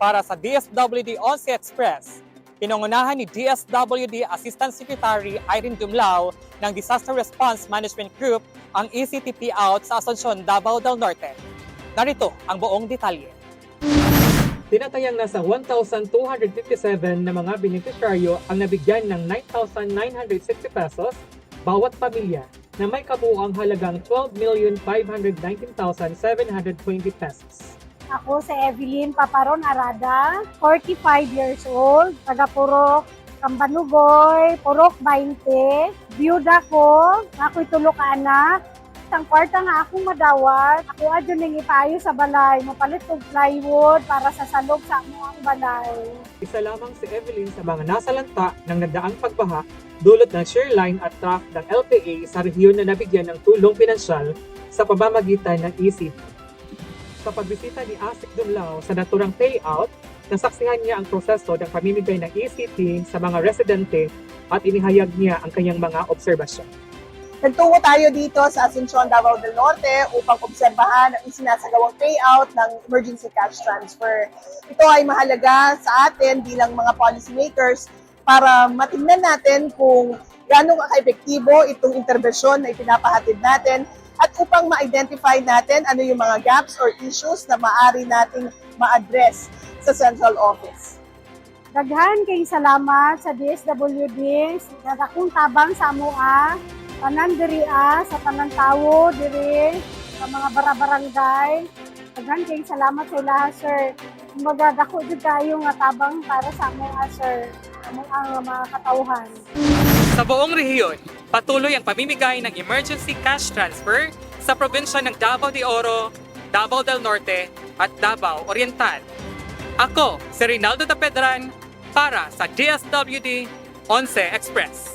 Para sa DSWD 11 Express, pinangunahan ni DSWD Assistant Secretary Irene Dumlao ng Disaster Response Management Group ang ECT payout sa Asuncion, Davao del Norte. Narito ang buong detalye. Tinatayang nasa 1,257 na mga benepisyaryo ang nabigyan ng 9,960 pesos bawat pamilya na may kabuuang halagang 12,519,720 pesos. Ako si Evelyn Paparon Arada, 45 years old, taga Purok Kambanugoy, Purok 20. Biyuda ko, ako'y tulo ka anak. Ang kwarta nga akong madawat, ako adyo ning ipaayo sa balay, mopalit og plywood para sa salog sa among balay. Isa lamang si Evelyn sa mga nasalanta ng nagdaang pagbaha dulot ng shear line at truck ng LPA sa rehiyon na nabigyan ng tulong pinansyal sa pamamagitan ng ECT. Sa pagbisita ni Asec Dumlao sa naturang payout, nasaksihan niya ang proseso ng pamimigay ng ECT sa mga residente at inihayag niya ang kanyang mga obserbasyon. Nagtungo tayo dito sa Asuncion, Davao del Norte upang obserbahan ang isinasagawang payout ng emergency cash transfer. Ito ay mahalaga sa atin bilang mga policymakers para matingnan natin kung gaano ka-epektibo itong interbensyon na ipinapahatid natin at upang ma-identify natin ano yung mga gaps or issues na maaari nating ma-address sa central office. Daghan kay salamat sa DSWD sa dakong tabang sa amoa, tanan diri sa tanan tawo diri sa mga barabarangay. Daghan kay salamat sa ilaha, sir. Kumbaga dako jud kayo nga tabang para sa amoa, sir, among ang mga katawhan. Sa buong rehiyon, patuloy ang pamimigay ng emergency cash transfer sa probinsya ng Davao de Oro, Davao del Norte at Davao Oriental. Ako, si Rinaldo Tapedran, para sa DSWD 11 Express.